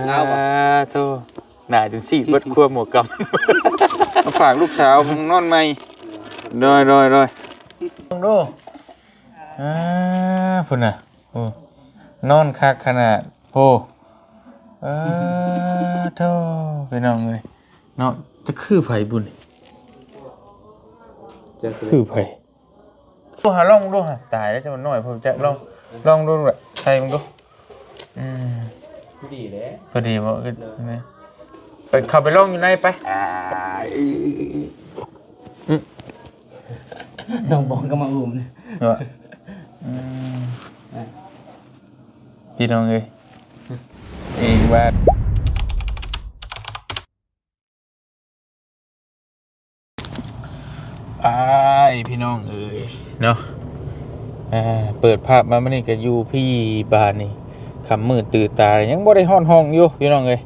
ໜາວບໍ່? ໂທ້ ໜາຈົນຊີດເບິດ ຄວາມຫົວກຳ ມາຝາກລູກສາວນອນໃໝ່. ໂດຍ ໂດຍ ໂດຍ ເບິ່ງດູ. ອ່າ ພຸ້ນນະ ໂອ້ ນອນຄັກຂະໜາດ. ໂອ້ ເອີ ໂທ້ ພີ່ນ້ອງເອີຍເນາະ. ຈະຄືໃຜບຸ້ນນີ້? ຈະຄືໃຜ? ໂທຫາລອງເບິ່ງດູຫາ. ຕາຍແລ້ວ ຈະມັນນ້ອຍ ເພິ່ນຈັກ. ລອງ ລອງດູແຫຼະ ໃສ່ເບິ່ງດູ. ອືມ ພໍດີແຫຼະ ພໍດີບໍ່? ເອີ ໄປ ເຂົ້າໄປລອງຢູ່ໃນໄປ. ອືມ ນ້ອງບອງກໍມາອຸ້ມເນາະ. ອືມ ພີ່ນ້ອງເອີຍ ເອງວ່າ ອ້າຍ ພີ່ນ້ອງເອີຍເນາະ. ເປີດພາບມາມື້ນີ້ກໍຢູ່ພີ້ ບາດນີ້ຄ່ຳມືດຕື່ຕາ ຍັງບໍ່ໄດ້ຮອດຫ້ອງຢູ່ ພີ່ນ້ອງເອີຍ.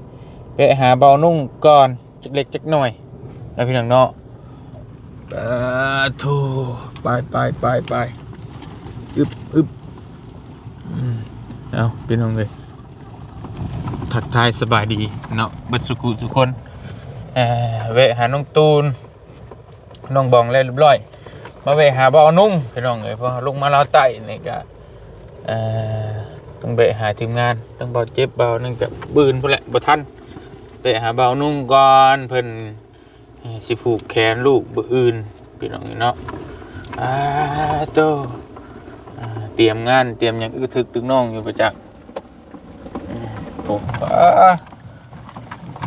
ແວະຫາເບົານຸ່ງກ່ອນ ຈັກເລັກຈັກໜ້ອຍນະ ພີ່ນ້ອງເນາະ. ເອີ ໂທ້ ໄປ ໄປ ໄປ ໄປ ອຶບ ອຶບ ອືມ ເອົາ ພີ່ນ້ອງເອີຍ ທັກທາຍສະບາຍດີເນາະ ເບິດສຸຂູສຸຄົນ. ເອີ ແວະຫານ້ອງຕູນ ນ້ອງບອງແລ້ວຮຽບຮ້ອຍ ມາແວະຫາເບົານຸ່ງ ພີ່ນ້ອງເອີຍ. ເພາະເຮົາລົງມາລາວໃຕ້ນີ້ກະ ເອີ ຕ້ອງແວະຫາທີມງານ ທັງເບົາເຈັບ ເບົານັ້ນກະບືນພຸ້ນແຫຼະ ບໍ່ທັນ. ແວະຫາເບົານຸ່ງກ່ອນ ເພິ່ນຊິຜູກແຂນລູກມື້ອື່ນ ພີ່ນ້ອງເນາະ. ອາ ໂຕ ອາ ຕຽມງານຕຽມຫຍັງ ອຶກທຶກຕຶກນ້ອງຢູ່ປະຈັກ. ອືມ ໂອ້ ອາ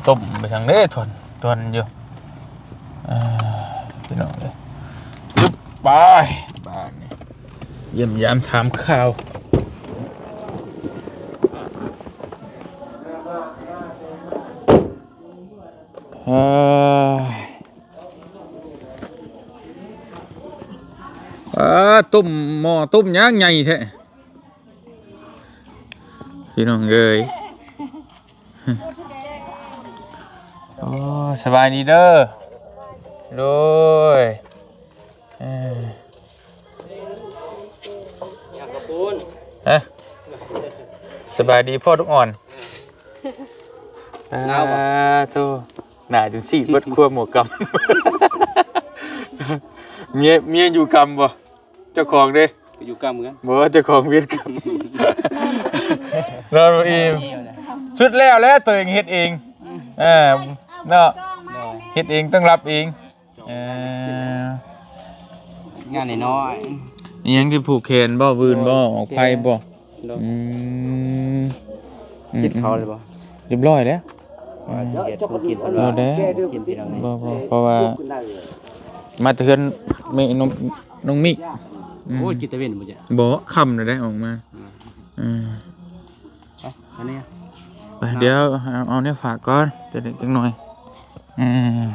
ຕົ້ມໄປທາງເດ້ ທ່ອນ ທ່ອນຢູ່. ອາ ພີ່ນ້ອງເອີຍ ປຶບ ໄປ ບາດນີ້ ຢ້ຽມຢາມຖາມຂ່າວ. ເອີ ເອີ ຕົ້ມ ໝໍ້ຕົ້ມຫຍັງໃຫຍ່ແທ້ ພີ່ນ້ອງເອີຍ. ໂອ້ ສະບາຍດີເດີ. ໂດຍ ເອີ ຫຍັງກະປູນ ຮະ? ສະບາຍດີພໍ່ລູກອ່ອນ. ໜາວບໍ່? ອາ ໂທ້ ໜາຈົນຊີດເບິດ ຄວາມຫົວກຳ. ເມຍ ເມຍຢູ່ກຳບໍ່? ເຈົ້າຂອງເດ້ ຢູ່ກຳເມືອງ ບໍ່ ເຈົ້າຂອງວຽນກຳ. ນອນບໍ່ອີ່ມ ສຸດແລ້ວແຫຼະ ຕົວເອງເຮັດເອງ. ເອີ ເນາະ ເຮັດເອງຕ້ອງຮັບເອງ. ເອີ ງານນ້ອຍໆ ອີ່ຫຍັງທີ່ຜູກແຂນບໍ່? ວືນບໍ່? ອອກໄພບໍ່? ໂດຍ ອືມ ອືມ ກິນເຂົ້າແລ້ວບໍ່? ຮຽບຮ້ອຍແລ້ວ. ວ່າຊິເຮັດໃຫ້ກິນ ເພິ່ນວ່າບໍ່ໄດ້ ບໍ່ ບໍ່ ເພາະວ່າມາແຕ່ເຮືອນແມ່ນ້ອງ ນ້ອງມິກ. ອືມ ໂອ້ຍ ກິນແຕ່ເວັນບໍ່? ບໍ່ ຄ່ຳແລ້ວໄດ໋ອອກມາ. ອືມ ເອີ ໄປ ອັນນີ້ ໄປ ດຽວເອົາ ເອົາແນວຝາກກ່ອນ ຈັກໜ້ອຍ. ອືມ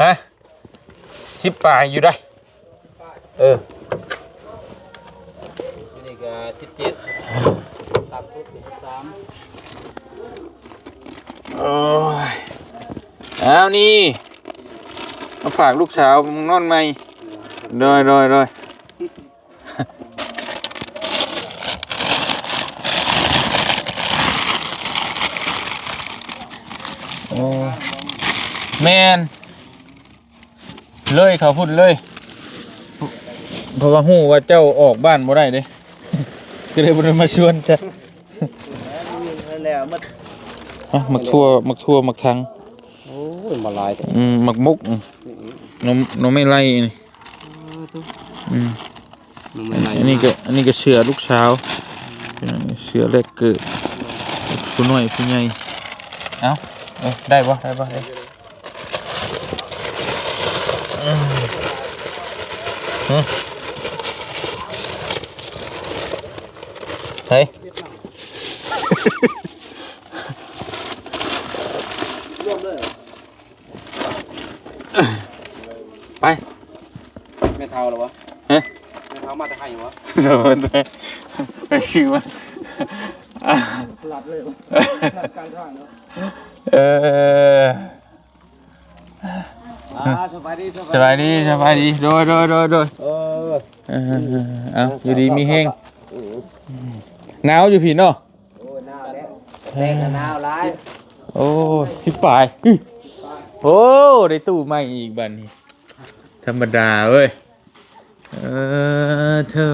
ຮະ? ສິບປາຍຢູ່ໄດ໋. ເອີ ຢູ່ນີ້ກໍສິບເຈັດ ຕ່ຳສຸດກໍສິບສາມ. ໂອ້ຍ ເອົານີ້ ມາຝາກລູກສາວນອນໃໝ່. ໂດຍ ໂດຍ ໂດຍ. ໂອ້ ແມ່ນ ເລີຍເຂົ້າພຸ້ນເລີຍ ເພາະວ່າຮູ້ວ່າເຈົ້າອອກບ້ານບໍ່ໄດ້ເດ້ ກໍເລີຍບໍ່ໄດ້ມາຊວນຊະ. ແລ້ວໝົດ ຮະ? ໝາກຖົ່ວ ໝາກຖົ່ວ ໝາກທັງ. ໂອ້ຍ ມາຫຼາຍແທ້. ອືມ ໝາກໝົກ ອືມ ໜໍ່ ໜໍ່ໄມ້ໄລ່ນີ້. ເອີ ໂຕ ອືມ ໜໍ່ໄມ້ໄລ່ ອັນນີ້ກໍ ອັນນີ້ກໍເສື້ອລູກສາວ ເສື້ອແລກເກີດ ຜູ້ນ້ອຍຜູ້ໃຫຍ່. ເອົ້າ ເອີ ໄດ້ບໍ່? ໄດ້ບໍ່? ໄດ້. ອືມ ຫຶ ໃສ? ໄປ ແມ່ເຖົ້າແລ້ວບໍ່? ຮະ? ແມ່ເຖົ້າມາແຕ່ໄຮ່ບໍ່? ໄປຊື້ມາ ລັດເລີຍບໍ່? ລັດກາງທາງເນາະ. ເອີ ອ່າ ສະບາຍດີ ສະບາຍດີ ສະບາຍດີ ສະບາຍດີ. ໂດຍ ໂດຍ ໂດຍ ໂດຍ. ເອີ ເອີ ເອົາ ຢູ່ດີມີແຮງ. ອືມ ໜາວຢູ່ພີ້ເນາະ. ໂອ້ຍ ໜາວ ແຕ່ງໜາວຫຼາຍ. ໂອ້ ສິບປາຍ. ອື ໂອ້ ໄດ້ຕູ້ໃໝ່ອີກບາດນີ້ ທຳມະດາເວີຍ. ເອີ ເທີ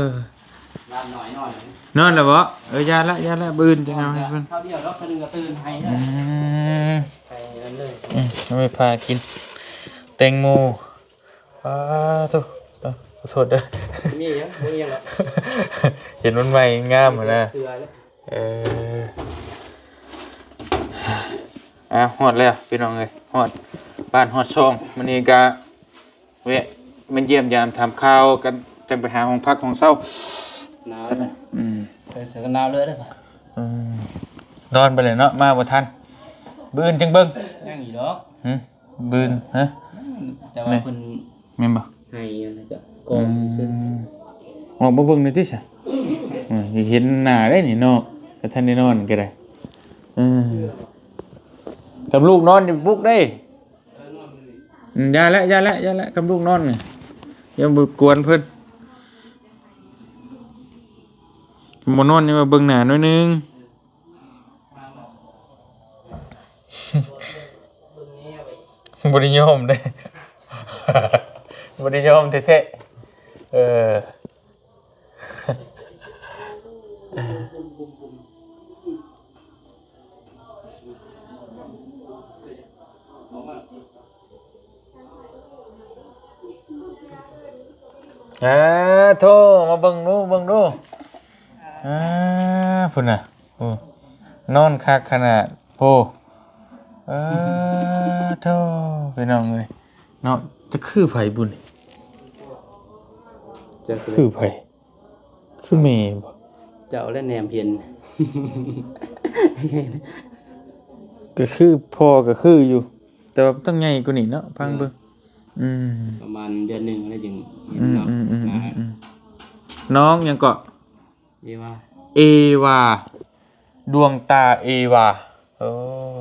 ນອນແລ້ວບໍ? ເອີ ຢ່າລະ ຢ່າລະ ບືນຈັ່ງເອົາໃຫ້ເພິ່ນ ຄາວດຽວດອກ ເພິ່ນກໍຕື່ນໃຫ້. ອືມ ໃຫ້ນັ້ນເລີຍ. ອືມ ເອົາໄປພາກິນແຕງໂມ. ປາໂທ້ ເອີ ຂໍໂທດເດີ ມີຫຍັງ ບໍ່ມີຫຍັງດອກ ເຫັນມັນໃໝ່ງາມຫັ້ນນະ. ເອີ ອ່າ ຮອດແລ້ວພີ່ນ້ອງເອີຍ ຮອດບ້ານຮອດຊ່ອງ. ມື້ນີ້ກະແວະມາຢ້ຽມຢາມຖາມຂ່າວກັນ ຈັ່ງໄປຫາຫ້ອງພັກຫ້ອງເຊົາ. ໜາວ ອືມ ໃສ່ເສື້ອກັນໜາວເລີຍເດີ. ອືມ ນອນໄປເລີຍເນາະ ມາບໍ່ທັນ ບືນຈັ່ງເບິ່ງ. ຍັງອີກດອກ ຫື ບືນ ຮະ ແຕ່ວ່າເພິ່ນ ແມ່ນບໍ່ ໃຫ້ອັນນັ້ນກໍກອງຊື່. ອືມ ອອກມາເບິ່ງໜ່ອຍຕິຊະ ເອີ ຢາກເຫັນໜ້າໄດ໋ນີ້ເນາະ ກໍທັນໄດ້ນອນກໍໄດ້. ເອີ ກັບລູກນອນຢ່າປຸກເດ້. ອືມ ຢ່າແຫຼະ ຢ່າແຫຼະ ຢ່າແຫຼະ ກັບລູກນອນນີ້ ຢ່າໄປກວນເພິ່ນ. ບໍ່ນອນຍັງວ່າເບິ່ງໜ້າໜ້ອຍໜຶ່ງ. ບໍ່ໄດ້ຍອມເດ້ ບໍ່ໄດ້ຍອມແທ້ໆ. ເອີ ອາ ໂທ້ ມາເບິ່ງດູ ເບິ່ງດູ. ອາ ພຸ້ນນະ ໂອ້ ນອນຄັກຂະໜາດ ໂອ້ ເອີ ໂທ້ ພີ່ນ້ອງເອີຍເນາະ. ຈະຄືໃຜບຸ້ນນີ້ ຈະຄືໃຜ? ຄືແມ່ບໍ? ເຈົ້າແຫຼະແນມເຫັນ ກໍຄືພໍ່ກໍຄືຢູ່ ແຕ່ວ່າຕ້ອງໃຫຍ່ກວ່ານີ້ເນາະ ຟັງເບິ່ງ. ອືມ ປະມານເດືອນໜຶ່ງແລ້ວຈຶ່ງເຫັນເນາະ. ອືມ ນ້ອງຫຍັງເກາະ? ເອວາ ເອວາ ດວງຕາເອວາ. ໂອ້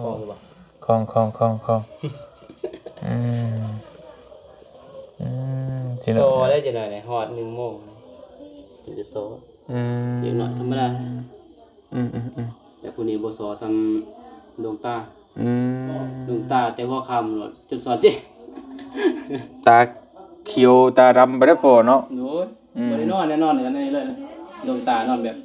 ຄອງບໍ່? ຄອງ ຄອງ ຄອງ ຄອງ. ອືມ ອືມ ຊິເນາະ ໂຊໄດ້ຈັ່ງໃດ ຮອດໜຶ່ງໂມງ ເພິ່ນຈະໂຊ. ອືມ ເດັກນ້ອຍທຳມະດາ. ອືມໆໆ ແຕ່ຜູ້ນີ້ບໍ່ຊໍສ່ຳດວງຕາ. ອືມ ດວງຕາແຕ່ຫົວຄ່ຳໂລດ ຈົນຊອດເຈ ຕາຂຽວຕາດຳໄປແລ້ວພໍ່ເນາະ. ໂອ້ຍ ອືມ ບໍ່ໄດ້ນອນແນ່ນອນກັນນີ້ເລີຍ ດວງຕານອນແບບ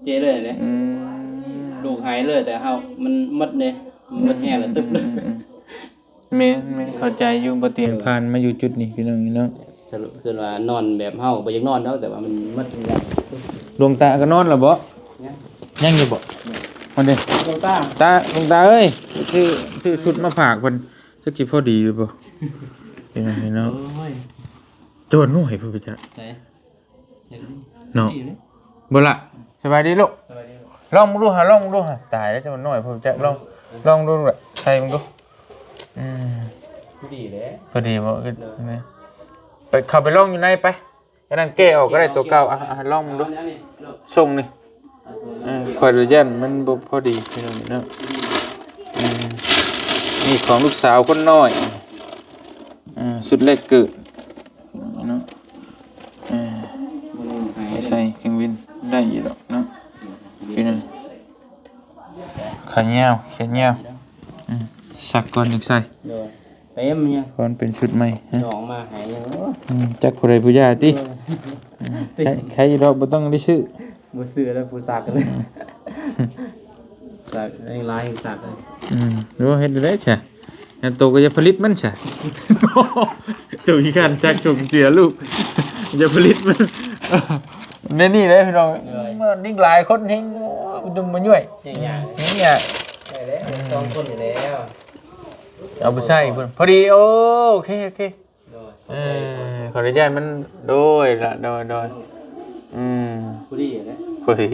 ເຈເລີຍເດ້. ອືມ ລູກໄຫ້ເລີຍ ແຕ່ເຮົາມັນໝົດເດ້ ມັນໝົດແຮງແລ້ວຕຶບເລີຍ. ອືມໆໆ ແມ່ນໆ ເຂົ້າໃຈຢູ່ ບໍ່ຕຽງ ເອີ ຜ່ານມາຢູ່ຈຸດນີ້ພີ່ນ້ອງເນາະ. ສະຫຼຸບຄືວ່ານອນແບບເຮົາບໍ່ຢາກນອນດອກ ແຕ່ວ່າມັນໝົດແຮງແລ້ວ. ດວງຕາກໍນອນແລ້ວບໍ? ຍັງ ຍັງຢູ່ບໍ? ມັນເດ້ ດວງຕາ ຕາ ດວງຕາເອີຍ ຊື້ ຊື້ຊຸດມາຝາກເພິ່ນ ຈັກຊິພໍດີຫຼືບໍ່ພີ່ນ້ອງເນາະ. ໂອ້ຍ ຈະວ່ານ້ອຍພຸ້ນໄປຈັກ ໃສ ເນາະ ບໍ່ລະ. ສະບາຍດີລູກ ສະບາຍດີລູກ. ລອງເບິ່ງດູຫາ ລອງເບິ່ງດູຫາ. ຕາຍແລ້ວ ຈະວ່ານ້ອຍພຸ້ນໄປຈັກ. ລອງ ລອງດູລູກ ໃສ່ເບິ່ງດູ. ອືມ ພໍດີແຫຼະ ພໍດີບໍ່? ເອີ ໄປ ເຂົ້າໄປລອງຢູ່ໃນໄປ. ອັນນັ້ນແກະອອກກໍໄດ້ ຕົວເກົ່າ. ອ່ະ ອ່ະ ລອງເບິ່ງດູ ສົ່ງນີ້. ເອີ ຂ້ອຍລະຢ້ານມັນບໍ່ພໍດີພີ່ນ້ອງເນາະ. ອືມ ນີ້ຂອງລູກສາວຄົນນ້ອຍ ເອີ ຊຸດແລກເກີດເນາະ. ເອີ ໃສ່ກາງເວັນໄດ້ຢູ່ດອກເນາະ. ເປັນ ຂາຍາວ ແຂນຍາວ. ອືມ ຊັກກ່ອນຈຶ່ງໃສ່. ໂດຍ ເຕັມຢູ່ ກ່ອນເປັນຊຸດໃໝ່. ນ້ອງມາໃຫ້ຢູ່. ອືມ ຈັກຜູ້ໃດຜູ້ຢາຕິ. ໂດຍ ອືມ ໃຊ້ ໃຊ້ຢູ່ດອກ ບໍ່ຕ້ອງໄດ້ຊື້. ບໍ່ຊື້ແລ້ວ ຜູ້ຊັກເລີຍ. ອືມ ຊັກແຮງຫຼາຍ ຊັກເລີຍ. ອືມ ໂອ້ ເຮັດໄດ້ຊະ. ອັນໂຕກໍຢ່າຜະລິດມັນຊະ ໂຕຂີ້ຄ້ານຊັກສົ່ງເສຍລູກ ຢ່າຜະລິດມັນ. ແນວນີ້ເດ້ພີ່ນ້ອງ ເອີຍ ເມື່ອເດັກຫຼາຍຄົນແຮງ ໂອ້ຍ ດຸ່ມມາຍ້ວຍ ເຮັດຫຍັງ ເຮັດຫຍັງ ໄດ້ແລ້ວ ອືມ ສອງຄົນຢູ່ແລ້ວ ເອົາໄປໃຊ້ເພິ່ນ ພໍດີ. ໂອເຄ ໂອເຄ ໂດຍ ເອີ ຂໍອະນຸຍາດມັນ ໂດຍລະ ໂດຍ ໂດຍ ອືມ ພໍດີແຫຼະ ພໍດີ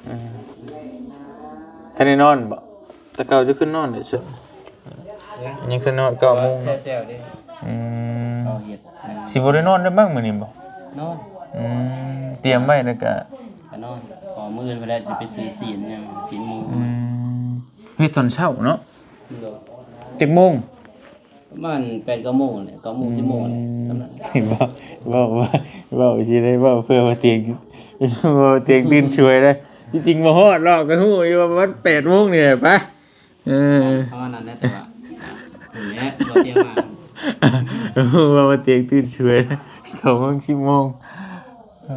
ອືມ ທັນໄດ້ນອນບໍ? ແຕ່ເກົ່າຈະຂຶ້ນນອນໄດ້ຊະ ຍັງ ຍັງຄືນອນເກົ້າໂມງ ແຊວໆເດ້ ອືມ ເຂົາເຮັດ ຊິບໍ່ໄດ້ນອນໄດ້ມັ້ງມື້ນີ້ບໍ? ນອນ ອືມ ຕຽມໄວ້ແລ້ວກະ ກະນອນ ພໍມື້ອື່ນພຸ້ນແຫຼະ ຊິໄປຊື້ຊີ້ນຫຍັງ ຊີ້ນໝູ ອືມ ເຮັດຕອນເຊົ້າເນາະ ໂດຍ ຈັກໂມງ? ປະມານແປດເກົ້າໂມງແຫຼະ ເກົ້າໂມງ ອືມ ສິບໂມງແຫຼະ ສ່ຳນັ້ນ ເວົ້າ ເວົ້າ ເວົ້າ ເວົ້າຊິໄດ້ເວົ້າເພື່ອວ່າຕຽງ ເວົ້າຕຽງຕື່ນຊ່ວຍເດ້ ທີ່ຈິງບໍ່ຮອດດອກ ກໍຮູ້ຢູ່ວ່າປະມານແປດໂມງນີ້ແຫຼະ ໄປ. ເອີ ປະມານນັ້ນແຫຼະ ແຕ່ວ່າ ອ່າ ເຫັນແລ້ວ ບໍ່ຕຽງມາ ເອີ ວ່າບໍ່ຕຽງຕື່ນສວຍ ເຂົ້າຫ້ອງສິບໂມງ. ເອີ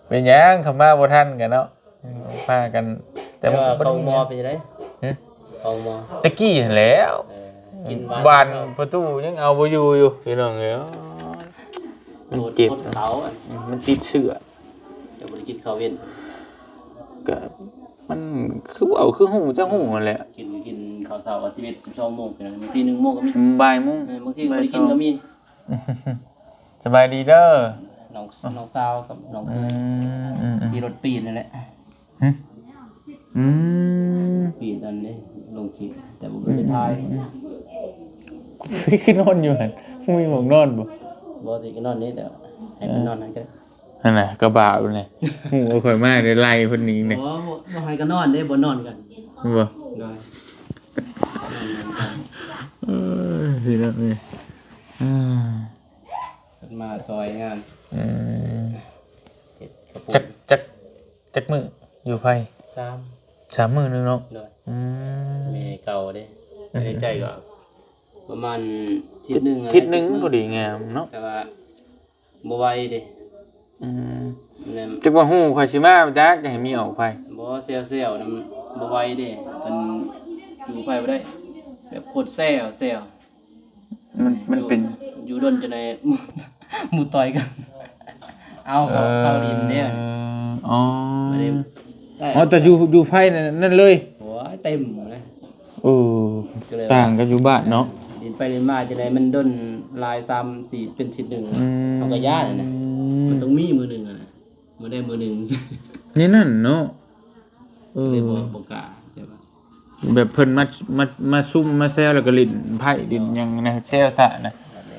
ເປັນຫຍັງ ເຂົ້າມາບໍ່ທັນກັນເນາະ ພາກັນ ແຕ່ ແຕ່ວ່າເຂົ້າໂຮງໝໍເປັນຈັ່ງໃດ? ຫຶ? ເຂົ້າໂຮງໝໍ ແຕ່ກີ້ຫັ້ນແລ້ວ ເອີ ກິນຫວານ ຫວານປະຕູຍັງເອົາບໍ່ຢູ່ຢູ່ ພີ່ນ້ອງເອີຍ. ມັນເຈັບ ອືມ ມັນຕິດເຊື້ອ ເຈົ້າບໍ່ໄດ້ກິນເຂົ້າເວັນ? ກະ ມັນຄືເວົ້າຄືຮູ້ ເຈົ້າຮູ້ຫັ້ນແຫຼະ ກິນ ກິນເຂົ້າເຊົ້າກໍສິບເອັດ ສິບສອງໂມງ ບາງທີໜຶ່ງໂມງກໍມີ ອືມ ບ່າຍໂມງ ເອີ ບາງທີກໍບໍ່ໄດ້ກິນກໍມີ. ສະບາຍດີເດີ ນ້ອງ ນ້ອງສາວກັບນ້ອງເຂີຍ ອືມ ອືມ ອືມ ຂີ່ລົດປີນນັ້ນແຫຼະ. ຫຶ? ອືມ ປີນອັນນີ້ລົງຄລິບ ແຕ່ບໍ່ໄດ້ຖ່າຍ ອືມ ຄືນອນຢູ່ຫັ້ນ ບໍ່ມີໝ່ອງນອນບໍ່? ບໍ່ ຊິນອນນີ້ ແຕ່ໃຫ້ເພິ່ນນອນຫັ້ນກໍໄດ້ ຫັ້ນນະ ກະບາບນີ້ ຮູ້ວ່າຂ້ອຍມາໄດ້ໄລ່ເພິ່ນໜີນີ້ ບໍ່ ບໍ່ ບໍ່ໃຫ້ກໍນອນເດ້ ບໍ່ນອນກັນ ບໍ່ ໂດຍ ເອີຍ ພີ່ນ້ອງເອີຍ ເອີ ເພິ່ນມາຊ່ອຍງານ ອືມ ເຮັດກະປຸງ ຈັກ ຈັກ ຈັກມື້ຢູ່ໃຜ? ສາມ ສາມມື້ໜຶ່ງເນາະ ໂດຍ ອືມ ແມ່ເກົ່າເດ້ ອືມ ໃນໃຈກໍປະມານທິດໜຶ່ງ ທິດໜຶ່ງ ອາທິດໜຶ່ງ ພໍດີງາມເນາະ ແຕ່ວ່າບໍ່ໄຫວເດ້ ອືມ ແມ່ນ ຈັກວ່າຮູ້ຂ້ອຍຊິມາຈັກ ໃຫ້ມີອອກໄປ ບໍ່ ແຊວໆ ນຳ ບໍ່ໄຫວເດ້ ເພິ່ນຢູ່ໄປບໍ່ໄດ້ ແບບໂຄດແຊວໆ ມັນ ມັນເປັນ ຢູ່ດົນຈັ່ງໃດ ໝູ່ຕ່ອຍກັນ ເອົາ ເອີ ເຂົ້າຫຼິ້ນເດ້ ອໍ ບໍ່ໄດ້ ອໍ ແຕ່ຢູ່ ຢູ່ໄຟນັ້ນເລີຍ ໂອ້ຍ ເຕັມເລີຍ ເອີ ກໍເລີຍ ຕ່າງກັບຢູ່ບ້ານເນາະ ຫຼິ້ນໄປຫຼິ້ນມາຈັ່ງໃດ ມັນດົນຫຼາຍ ສາມ ສີ່ ເປັນທິດໜຶ່ງ ອືມ ເຮົາກໍຢ້ານນະ ມັນຕ້ອງມີມື້ໜຶ່ງຫັ້ນນະ ມື້ໃດມື້ໜຶ່ງ ໃນນັ້ນເນາະ ເອີ ກໍເລີຍບໍ່ ບໍ່ກ້າ ແບບ ແບບເພິ່ນມາ ມາ ມາຊຸມມາແຊວ ແລ້ວກໍຫຼິ້ນໄພ້ຫຼິ້ນຫຍັງນະ ແຊວສະນະ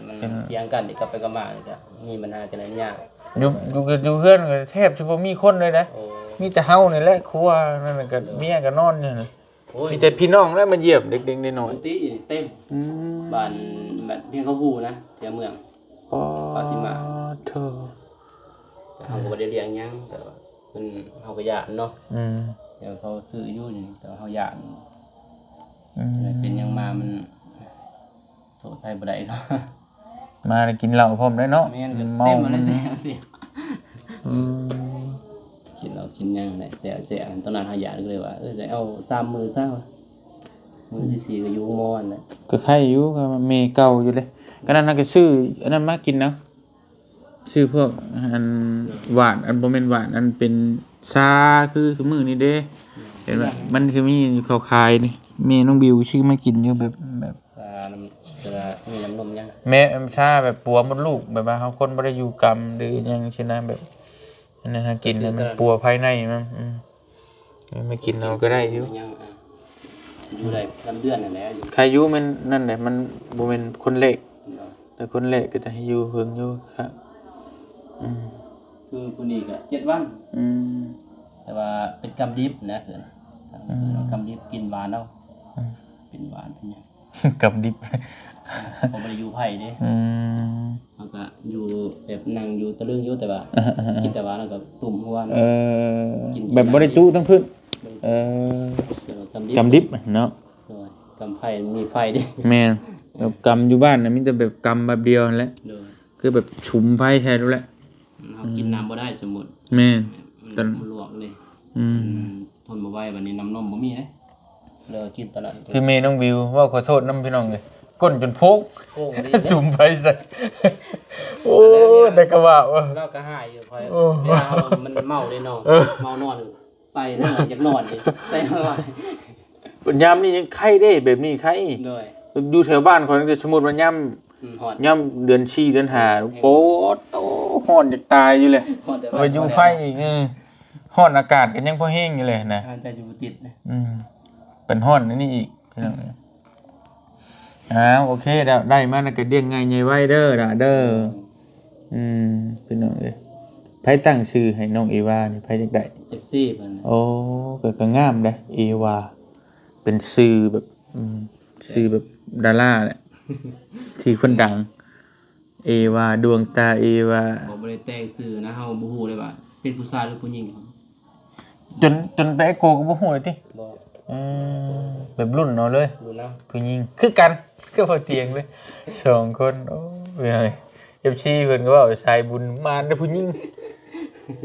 ມັນຖຽງກັນ ກັບໄປກັບມາ ກໍມີບັນຫາຈັ່ງໃດມັນຍາກ ຢູ່ ຢູ່ ຢູ່ເຮືອນກໍແທບຊິບໍ່ມີຄົນເລີຍນະ ໂອ້ ມີແຕ່ເຮົານີ້ແຫຼະ ຄົວນັ້ນກໍເມຍກໍນອນຢູ່ ໂອ້ຍ ມີແຕ່ພີ່ນ້ອງແຫຼະມາຢ້ຽມເດັກໆນ້ອຍໆ ຕິເຕັມ ອືມ ບ້ານ ບ້ານພຽງເຂົາຮູ້ນະ ແຖວເມືອງ ອໍ ເຂົາຊິມາ ໂທ້ ແຕ່ເຮົາກໍບໍ່ໄດ້ລ້ຽງຫຍັງ ແຕ່ວ່າເພິ່ນ ເຮົາກໍຢ້ານເນາະ ອືມ ແຕ່ເຂົາຊື້ຢູ່ນີ້ ແຕ່ວ່າເຮົາຢ້ານ ອືມ ເປັນຫຍັງມາມັນ ໂທດໃຜບໍ່ໄດ້ເນາະ ມາແລ້ວກິນເຫຼົ້າພ້ອມເດ້ເນາະ ແມ່ນ ເມົາ ເຕັມມາແລ້ວ ເສຍ ເສຍ ອືມ ກິນເຫຼົ້າກິນຫຍັງໄດ້ແຊວໆ ຕອນນັ້ນເຮົາຢາກເລີຍວ່າ ເອີ ຈະເອົາສາມມື້ຊະ ມື້ທີສີ່ກໍຢູ່ໂຮງໝໍຫັ້ນແຫຼະ ກໍໄຄຢູ່ ກໍແມ່ເກົ່າຢູ່ເດ້ ກໍນັ້ນເຮົາກໍຊື້ອັນນັ້ນມາກິນເນາະ ຊື້ພວກອັນຫວານ ອັນບໍ່ແມ່ນຫວານ ອັນເປັນຊາຄືຊຸມື້ນີ້ເດ້ ເຫັນບໍ່ ມັນຄືມີຢູ່ເຂົາຂາຍນີ້ ແມ່ນ້ອງບິວຊື້ມາກິນຢູ່ ແບບ ແບບ ຊານ້ຳ ຊາມີນ້ຳນົມຫຍັງ ແມ່ ຊາແບບປົວມົດລູກ ແບບວ່າເຮົາຄົນບໍ່ໄດ້ຢູ່ກຳ ຫຼືຫຍັງຊີ້ນະ ແບບ ອັນນັ້ນຫາກິນ ມັນປົວພາຍໃນມັນ ອືມ ມາກິນເອົາກໍໄດ້ຢູ່ ຍັງ ອ່າ ຢູ່ໄດ້ລຳເດືອນຫັ້ນແຫຼະ ໃຄຢູ່ແມ່ນນັ້ນແຫຼະ ມັນບໍ່ແມ່ນຄົນແລກ ແຕ່ຄົນແລກກໍຈະໃຫ້ຢູ່ເຫິງຢູ່ ອືມ ຄືຜູ້ນີ້ກໍເຈັດວັນ ອືມ ແຕ່ວ່າເປັນກຳດິບນະ ຄື ອືມ ກຳດິບກິນຫວານເອົາ ອືມ ເປັນຫວານເປັນຫຍັງ ກຳດິບ ເພາະບໍ່ໄດ້ຢູ່ໃຜເດ້ ອືມ ເຮົາກໍຢູ່ແບບນັ່ງຢູ່ຕະລຶງຢູ່ ແຕ່ວ່າ ເອີ ເອີ ເອີ ກິນແຕ່ວ່ານັ້ນກໍຕຸ້ມຫົວ ເອີ ແບບບໍ່ໄດ້ຈຸທັງພື້ນ ເອີ ກຳດິບ ກຳດິບເນາະ ໂດຍ ກຳໄຟມີໄຟເດ້ ແມ່ນ ແບບກຳຢູ່ບ້ານນະ ມີແຕ່ແບບກຳແບບດຽວຫັ້ນແຫຼະ ໂດຍ ຄືແບບສຸມໄຟແທ້ໂລດແຫຼະ ເຮົາກິນ ອືມ ນ້ຳບໍ່ໄດ້ ສົມມຸດ ແມ່ນ ມັນ ຕອນ ມັນລວກເດ້ ອືມ ອືມ ທົນບໍ່ໄຫວ ບັດນີ້ນ້ຳນົມບໍ່ມີເດ້ ເລີຍກິນຕະຫຼອດ ຄືແມ່ນ້ອງບິວ ເວົ້າຂໍໂທດນຳພີ່ນ້ອງເອີຍ ກົ້ນຈົນໂພງ ໂພງອີ່ຫຼີ ສຸມໄຟໃສ່ ໂອ້ ແຕ່ກະວ່າ ເອີ ລາວກະຮ້າຍຢູ່ ຂ້ອຍ ໂອ້ ເວລາເຮົາມັນເມົາເດ້ເນາະ ເອີ ເມົານອນ ໃສ່ແລ້ວຢາກນອນເດ້ ໃສ່ເຮົາຫຼາຍ ຍາມນີ້ຍັງໄຄເດ້ ແບບນີ້ໄຄ ໂດຍ ຢູ່ແຖວບ້ານຂ້ອຍ ສົມມຸດວ່າຍາມ ອືມ ຮອດ ຍາມເດືອນສີ່ເດືອນຫ້າ ແຮງ ໂປດໂຕ ຮ້ອນຢາກຕາຍຢູ່ແຫຼະ ຮ້ອນແຕ່ວ່າ ວ່າຢູ່ໄຟອີກ ເອີ ຮ້ອນອາກາດກໍຍັງພໍແຮງຢູ່ແຫຼະນະ ອາດຈະຢູ່ບໍ່ຕິດນະ ອືມ ເປັນຮ້ອນອັນນີ້ອີກ ພີ່ນ້ອງເອີຍ ອ້າວ ໂອເຄແລ້ວ ໄດ້ມາແລ້ວກໍລ້ຽງງ່າຍໃຫຍ່ໄວເດີຫຼ້າເດີ ອືມ ອືມ ພີ່ນ້ອງເອີຍ ໃຜຕັ້ງຊື່ໃຫ້ນ້ອງເອວານີ້ ໃຜຢາກໄດ້ ເອັຟຊີ ເພິ່ນ ໂອ້ ກໍ ກໍງາມເດ້ ເອວາ ເປັນຊື່ແບບ ອືມ ຊື່ແບບດາລາແຫຼະ ຊື່ຄົນດັງ ເອວາ ດວງຕາເອວາ ບໍ່ ບໍ່ໄດ້ແຕ່ງຊື່ນະ ເຮົາບໍ່ຮູ້ເລີຍວ່າເປັນຜູ້ຊາຍຫຼືຜູ້ຍິງ ຈົນ ຈົນໄປເອັກໂກກໍບໍ່ຮູ້ເລີຍຕິ? ບໍ່. ອືມ ແບບລຸ້ນເອົາເລີຍ. ລຸ້ນເອົາ. ຜູ້ຍິງຄືກັນ ຄືບໍ່ຕຽງເລີຍ ສອງຄົນ. ໂອ້ຍ ເອັຟຊີເພິ່ນກໍເວົ້າສາຍບຸນມານເດ້ຜູ້ຍິງ.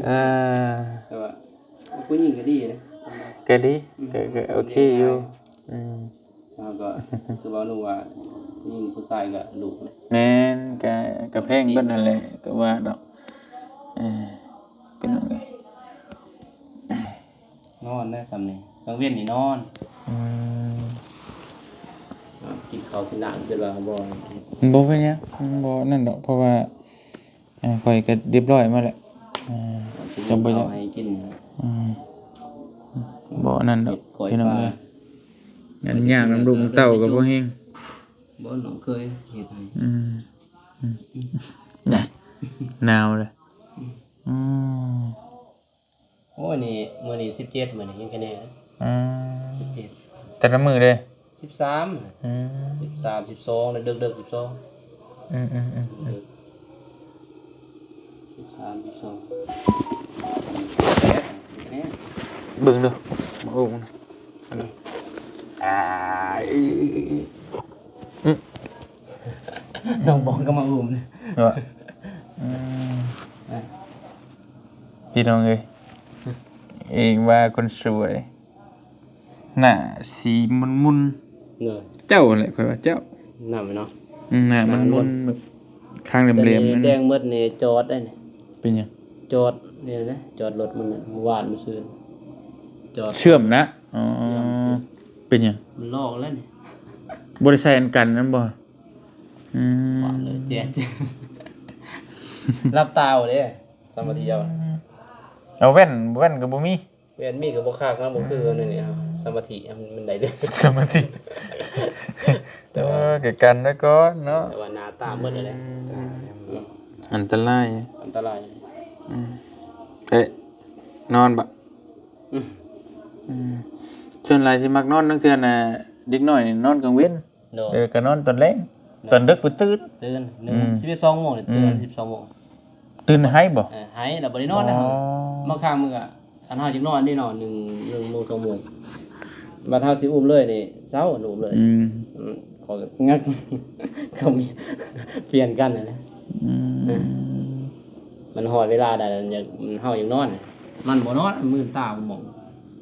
ເອີ ແຕ່ວ່າຜູ້ຍິງກໍດີເດ້. ກໍດີ ອືມ ກໍ ກໍໂອເຄຢູ່. ອືມ ເຮົາກໍຄືເວົ້າໜູວ່າ ຜູ້ຍິງຜູ້ຊາຍກໍລູກເດ້. ແມ່ນ ກໍ ກໍແພງເບິດຫັ້ນແຫຼະ ກໍວ່າດອກ. ເອີ ເປັນຫຍັງເອີຍ? ນອນໄດ້ສ່ຳນີ້ ກາງເວັນນີ້ນອນ. ອືມ ກິນເຂົ້າກິນນ້ຳ ຄິດວ່າບໍ່ ບໍ່ເປັນຫຍັງ ບໍ່ນັ້ນດອກ ເພາະວ່າ ເອີ ຂ້ອຍກໍຮຽບຮ້ອຍມາແລ້ວ. ເອີ ກໍບໍ່ຢາກໃຫ້ກິນ. ອືມ ບໍ່ນັ້ນດອກ ເຮັດກ້ອຍ ພີ່ນ້ອງເອີຍ ປາ. ອັນຍາກນຳລູກນຳເຕົ້າກໍບໍ່ແຮງ. ບໍ່ ນ້ອງເຄີຍເຮັດໃຫ້. ອືມ ອືມ ນະ ໜາວເລີຍ. ອືມ ອືມ ໂອ້ຍ ນີ້ ມື້ນີ້ສິບເຈັດ ມື້ນີ້ຍັງຄະແນນ. ອືມ ສິບເຈັດ ແຕ່ລະມື້ເດ້? ສິບສາມ. ອືມ ສິບສາມ ສິບສອງ ເດີກໆ ສິບສອງ. ອືມ ອືມ ອືມ ເດີກ ສິບສາມ ສິບສອງ. ເບິ່ງດູ ມາອຸ້ມ. ອາ ນ້ອງບອງກໍມາອຸ້ມເນາະ. ອືມ ພີ່ນ້ອງເອີຍ ເອງວ່າຄົນສວຍ ໜ້າສີໝຸ່ນໆ. ເຈົ້າຫັ້ນແຫຼະ ຂ້ອຍວ່າເຈົ້າ. ໜ້າແມ່ນເນາະ. ອືມ ໜ້າໝຸ່ນໆ ແບບຄາງແຫຼມໆ ແດງໝົດນີ້ ຈອດໄດ້ນີ້. ເປັນຫຍັງ? ຈອດນີ້ນະ ຈອດລົດມື້ວານມື້ຊືນ ຈອດເຊື່ອມນະ. ອໍ ເຊື່ອມ ເຊື່ອມ. ເປັນຫຍັງ? ມັນລອກແລ້ວນີ້ ບໍ່ໄດ້ໃສ່ອັນກັນນັ້ນບໍ່? ອືມ ຂວາງເລີຍ ແຈກ ຫຼັບຕາເອົາເດ້ ສະມາທິເອົາ. ອືມ ເອົາແວ່ນ ແວ່ນກໍບໍ່ມີ. ແມ່ນ ມີກໍບໍ່ຄັກນະ ບໍ່ຄືອັນນີ້ ສະມາທິ ມັນໄດ້ເລີຍ ສະມາທິ. ແຕ່ວ່າ ເອີ ກໍກັນໄວ້ກ່ອນເນາະ ແຕ່ວ່າໜ້າຕາໝົດແລ້ວ. ອືມ ອັນຕະລາຍ ອັນຕະລາຍ. ອືມ ເອະ ນອນບະ? ອືມ ອືມ ສ່ວນຫຼາຍຊິມັກນອນ ລາງເທື່ອນະ ເດັກນ້ອຍນີ້ນອນກາງເວັນ. ໂດຍ ເອີ ກໍນອນຕອນແລງ ໂດຍ ຕອນເດິກໄປຕື່ນ ຕື່ນ ອືມ ສິບເອັດ ສອງໂມງນີ້ ຕື່ນ ອືມ ສິບສອງໂມງ. ຕື່ນໄຫ້ບໍ່? ເອີ ໄຫ້ແລ້ວບໍ່ໄດ້ນອນນະ. ອໍ ບາງຄັ້ງມັນກໍ ຄັນເຮົາຢາກນອນນີ້ນອນ ໜຶ່ງ ໜຶ່ງໂມງ ສອງໂມງ ບັດເຮົາຊິອຸ້ມເລີຍນີ້ ເຊົາ ອຸ້ມເລີຍ. ອືມ ອືມ ຂ້ອຍກໍງັກ ກໍມີ ປ່ຽນກັນຫັ້ນແຫຼະ. ອືມ ມັນຮອດເວລາໃດ ຢາກ ເຮົາຢາກນອນ ມັນບໍ່ນອນ ມື່ນຕາບໍ່ມອງ.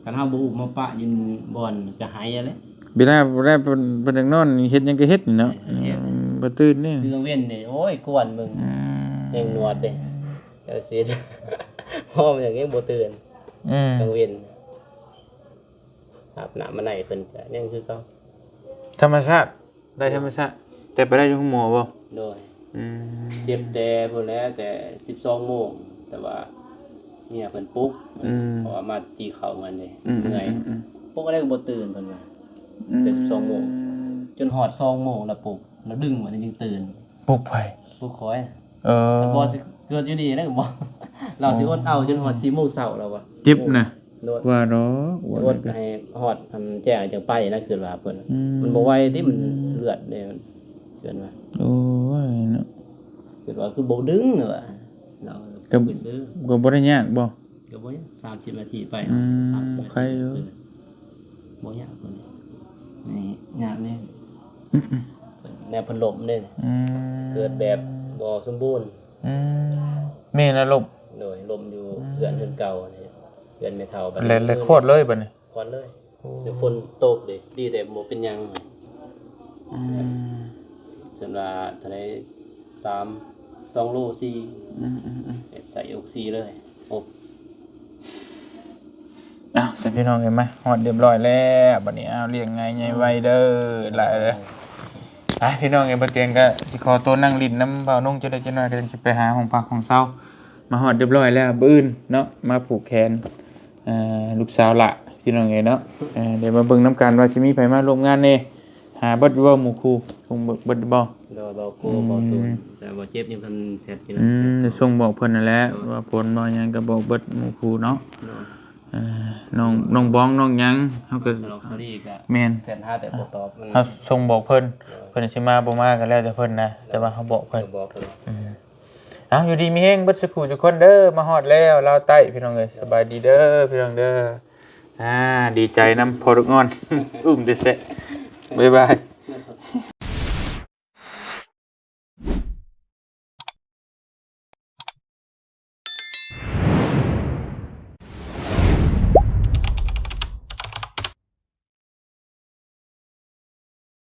ຄັນເຮົາບໍ່ອຸ້ມມາປະຢູ່ບ່ອນກະໄຫ້ຫັ້ນແຫຼະ. ເວລາ ເວລາເພິ່ນ ເພິ່ນຢາກນອນ ເຮັດຫຍັງກໍເຮັດເນາະ. ເຮັດ ອືມ ບໍ່ຕື່ນນີ້ ຄືກາງເວັນນີ້ ໂອ້ຍ ກວນເບິ່ງ. ອືມ ຍັງນວດເດ້ ເຈົ້າຊິ ພ້ອມຫຍັງຍັງບໍ່ຕື່ນ. ອືມ ກາງເວັນ ອາບນ້ຳມາໃນເພິ່ນກໍຍັງຄືເກົ່າ. ທຳມະຊາດ ໄດ້ທຳມະຊາດ ແຕ່ໄປໄດ້ຢູ່ໂຮງໝໍບໍ່? ໂດຍ ອືມ ເຈັບແຕ່ພຸ້ນແຫຼະ ແຕ່ສິບສອງໂມງ ແຕ່ວ່າເມຍເພິ່ນປຸກ. ອືມ ເພາະວ່າມາຕີເຂົ້າເງິນເດ້. ອືມ ເມື່ອຍ ອືມ ປຸກອັນໃດກໍບໍ່ຕື່ນເພິ່ນວ່າ. ອືມ ແຕ່ສິບສອງໂມງ ຈົນຮອດສອງໂມງລະປຸກ ລະດຶງມາຈຶ່ງຕື່ນ. ປຸກໃຜ? ປຸກຂ້ອຍ. ເອີ ບໍ່ຊິເກີດຢູ່ນີ້ແລ້ວກໍບໍ່ ລາວຊິອົດເອົາຈົນຮອດສີ່ໂມງເຊົ້າແລ້ວວ່າ. ເຈັບນະ? ໂດຍ ວ່າດອກ ຊິອົດໃຫ້ຮອດອັນແຈ້ງຈັ່ງໄປນະ ຄືວ່າເພິ່ນ. ອືມ ມັນບໍ່ໄຫວຕິ ມັນເລືອດເດ້ ເພິ່ນວ່າ. ໂອ້ຍເນາະ ຄືວ່າຄືບໍ່ດຶງວ່າ ລາວກໍ ກໍບໍ່ໄດ້ຍາກບໍ່? ກໍບໍ່ຍາກ ສາມສິບນາທີໄປ. ອືມ ສາມສິບນາທີ ໄປຢູ່ ບໍ່ຍາກເພິ່ນ. ນີ້ຍາກແນ່ ອືມ ແນວເພິ່ນລົ້ມເດ້. ອືມ ເກີດແບບບໍ່ສົມບູນ. ອືມ ແມ່ນລະລົ້ມ. ໂດຍ ລົ້ມຢູ່ ອືມ ເຮືອນ ເຮືອນເກົ່ານີ້ ເຮືອນແມ່ເຖົ້າ. ແລ້ວ ແລ້ວຄອດເລີຍບັດນີ້? ຄອດເລີຍ. ໂອ້ ເປັນຝົນຕົກເດ້ ດີແຕ່ບໍ່ເປັນຫຍັງ. ອືມ ເພິ່ນວ່າເທົ່າໃດ ສາມ ສອງໂລສີ່. ອືມ ອືມ ອືມ ແບບໃສ່ອົກຊີເລີຍ ອົບ. ອ້າວ ຊັ້ນພີ່ນ້ອງເອີຍ ມາຮອດຮຽບຮ້ອຍແລ້ວບັດນີ້. ອ້າວ ລ້ຽງງ່າຍໃຫຍ່ໄວເດີ ຫຼາຍເດີ. ອ່ະ ພີ່ນ້ອງເອີຍ ບ່າວຕຽງກໍຊິຂໍຕົວນັ່ງຫຼິ້ນນຳບ່າວນຸ່ງຈັກເລັກຈັກນ້ອຍ ກໍຈັ່ງຊິໄປຫາຫ້ອງພັກຫ້ອງເຊົາ. ມາຮອດຮຽບຮ້ອຍແລ້ວ ມື້ອື່ນເນາະ ມາຜູກແຂນ ເອີ ລູກສາວຫຼ້າ ພີ່ນ້ອງເອີຍເນາະ. ເອີ ດຽວມາເບິ່ງນຳກັນວ່າຊິມີໃຜມາຮ່ວມງານແດ່. ຫາເບິດຢູ່ບໍ່ ໝູ່ຄູ່? ຄົງເບິດ ເບິດຢູ່ບໍ່? ໂດຍ ບໍ່ ອືມ ບໍ່ ບໍ່ ແຕ່ບໍ່ເຈັບຍັງເພິ່ນແຊດຢູ່. ອືມ ໄດ້ສົ່ງບອກເພິ່ນນັ້ນແຫຼະ ໂດຍ ວ່າຜົນບໍ່ຫຍັງກໍບອກເບິດໝູ່ຄູ່ເນາະ. ໂດຍ ເອີ ນ້ອງ ນ້ອງບອງ ນ້ອງຫຍັງ ເຮົາກໍສະຫຼອກສະຫຼີກະ. ແມ່ນ ແຊດຫາແຕ່ບໍ່ຕອບ. ມັນ ເຮົາສົ່ງບອກເພິ່ນ. ໂດຍ ເພິ່ນຊິມາບໍ່ມາກໍແລ້ວແຕ່ເພິ່ນນະ. ໂດຍ ແຕ່ວ່າເຮົາບອກເພິ່ນ ກໍບອກເພິ່ນ. ອືມ ເອົາ ຢູ່ດີມີແຮງເບິດສູ່ຄູ່ສູ່ຄົນເດີ. ມາຮອດແລ້ວລາວໃຕ້ພີ່ນ້ອງເອີຍ. ສະບາຍດີເດີພີ່ນ້ອງເດີ. ອ່າ ດີໃຈນຳພໍ່ລູກອ່ອນ ອຸ້ມແທ້ໆ. ບາຍບາຍ.